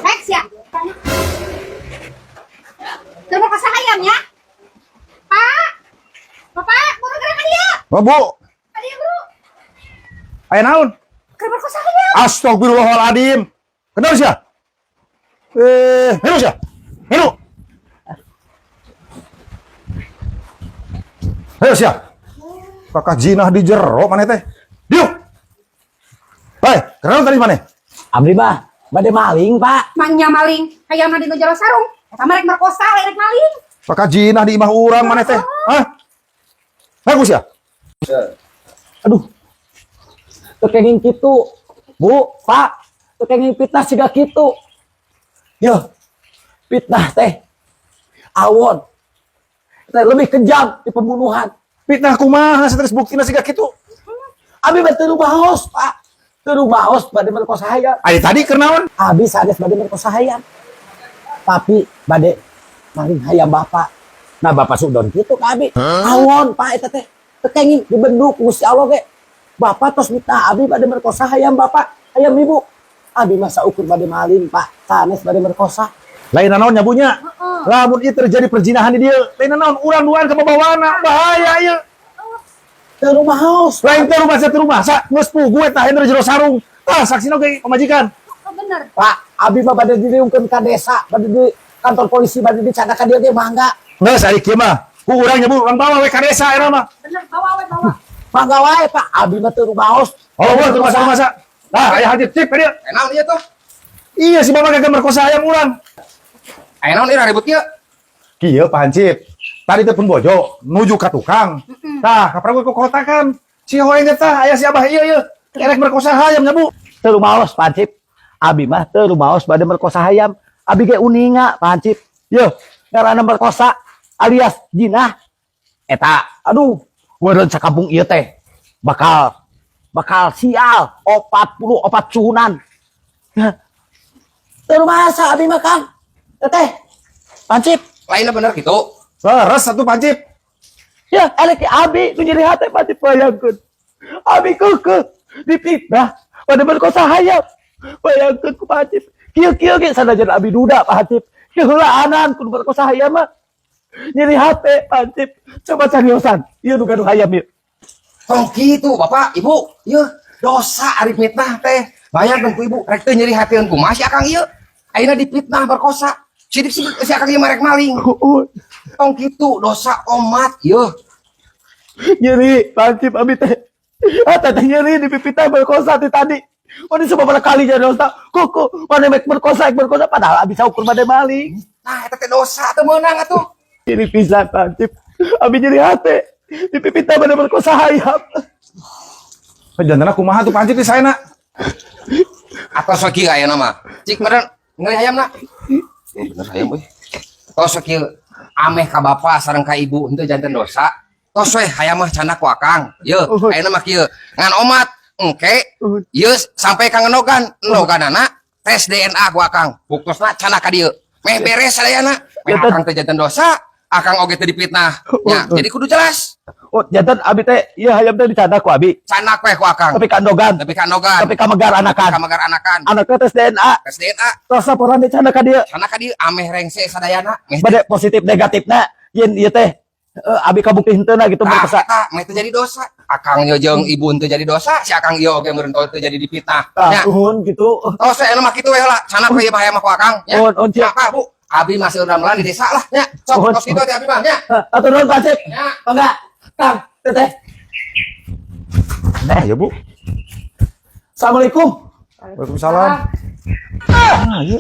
Next ya. Terima kasih hayamnya. Pak. Bapak, buru gerak ka dieu. Oh, Bu. Ka dieu, Bro. Aya naon? Keur merkosa hayam. Astagfirullahaladzim. Kenal sia? Eh, milu sia. Milu. Ayo sia. Kakak jinah di jero maneh teh. Diuk. Hei, kenal tadi maneh? Abdi mah bade maling, Pak. Manya maling, hayamna di nu jero sarung. Eta mah rek merkosa, lain rek maling. Kakak jinah di imah urang maneh teh. Hah? Bagus ya? Aduh. Teu kenging kitu. Bu, Pak, teu kenging fitnah siga kitu. Yo. Fitnah teh awon. Teh lebih kejam di pembunuhan. Fitnah kumaha stres buktina siga kitu. Abi mah teu rumaos, Pak. Teu rumaos bade merkosa hayam. Ari tadi keur naon? Abi sanes bade merkosa hayam. Tapi bade maling hayam bapak. Nah, bapak sudon kitu ka abi. Awon, Pak, eta teh. Teu kenging dibenduk Gusti Allah ge. Bapak tos mitnah abi bade merkosa hayam bapak, hayam ibu. Abi masa ukur bade maling, Pak. Sanes bade merkosa. Lain naon nya Bu nya. Lamun ieu terjadi perzinahan di dieu, lain naon urang duaan kababawana, bahaya ieu. Teu rumaos. Lain teh rumah teu rumah, sa geus puguh eta hayam dari jero sarung. Tah saksina oge pamajikan. Oh, bener. Pak, abi mah bade diriungkeun ka desa, bade di kantor polisi, bade dicandak ka dieu ge mangga. Geus ari kieu mah. Ku urang nya Bu, urang bawa we ka desa eta mah. Bener, bawa we bawa. Mangga wae, Pak. Abi mah teu rumaos. Oh, bu, teu masa masa. Tah, aya hadir cip ka dieu. Aya naon ieu tuh? Iya si bapak gagal merkosa hayam urang. Aya naon ieu ribut ieu? Kieu Pak Hansip. Tadi teh pun bojo nuju ka tukang. Tah, kaprang kokorotakan. Si hoeng teh tah aya si abah ieu ieu. Erek merkosa hayam nya Bu. Teu rumaos, Pak Hansip. Abi mah teu rumaos bade merkosa hayam. Abi ge uninga, Pak Hansip. Yeuh, ngaranna merkosa alias jinah. Eta, aduh, weureun sakampung ieu teh bakal bakal sial 44 suhunan. Teu rumasa abi mah, Kang. Teteh, Pak Hansip. Lainnya bener gitu. Leres satu Pak Hansip. Ya, elek abi nu nyeri hate Pak Hansip, bayangkeun. Abi keukeuh dipitnah pada merkosa hayam. Bayangkeun ku Pak Hansip. Kieu-kieu ge sanajan abi duda Pak Hansip. Keheulaanan ku nu merkosa hayam mah. Nyeri hate Pak Hansip. Coba cariosan. Ieu nu gaduh hayam ieu. Tong kitu, Bapak, Ibu. Ieu dosa ari fitnah teh. Bayangkeun ku Ibu, rek teu nyeri hateun kumaha si Akang ieu. Ayeuna dipitnah merkosa. Sidik si, si Akang ieu mah rek maling. Tong kitu dosa omat ieu. Nyeri Pak Hansip abi teh. Ah, teteh nyeri dipitnah merkosa ti tadi. Mana sababaraha kali jadi dosa. Kuku, mana mek merkosa, merkosa padahal abi saukur bade maling. Nah, eta teh dosa teu meunang atuh. Nyeri pisan Pak Hansip. Abi nyeri hate. Dipitnah bade merkosa hayam. Jantana kumaha tuh Pak Hansip di saena? Atau sok kieu ayeuna mah. Cik meureun ngeri hayamna. Oh, bener hayam euy. Tos sok kieu ameh ka bapa sareng ka ibu henteu janten dosa. Tos we hayam mah candak ku Akang. Yeuh, ayeuna mah kieu. Ngan omat engke ieu sampai ka ngenogan, enoganana tes DNA ku Akang. Buktosna candak ka dieu. Meh beres sadayana. Meh Akang teh janten dosa, Akang oge teu dipitnah. Nya, jadi kudu jelas. Oh, janten abi teh ieu hayam teh dicandak ku abi. Candak we ku Akang. Tapi ka endogan, Tapi ka enogan. tapi ka megar anakan. Ka megar anakan. Anaknya tes DNA. Tes DNA. Tos laporan dicandak ka dieu. Candak ka dieu ameh rengse sadayana. Meh Bade positif negatifna yen ieu teh abi kabukti henteuna gitu Tah, merkosa. eta meh teu jadi dosa. Akang ieu jeung ibu teu jadi dosa, si Akang ieu oge meureun teu jadi dipitnah. Ah, Nya. nuhun gitu. Tos we anu mah kitu we heula, candak we ieu mah hayam mah ku Akang nya. Nuhun, nuhun, Ya, siap. Pak, Bu. Abi masih udah di desa lah nya. Sok Nuhun. tos kitu teh abi mah nya. Atur nuhun Pak Hansip. Nya. Mangga, Kang, Teteh. Nah, ya Bu. Assalamualaikum. Waalaikumsalam. Ah, iya.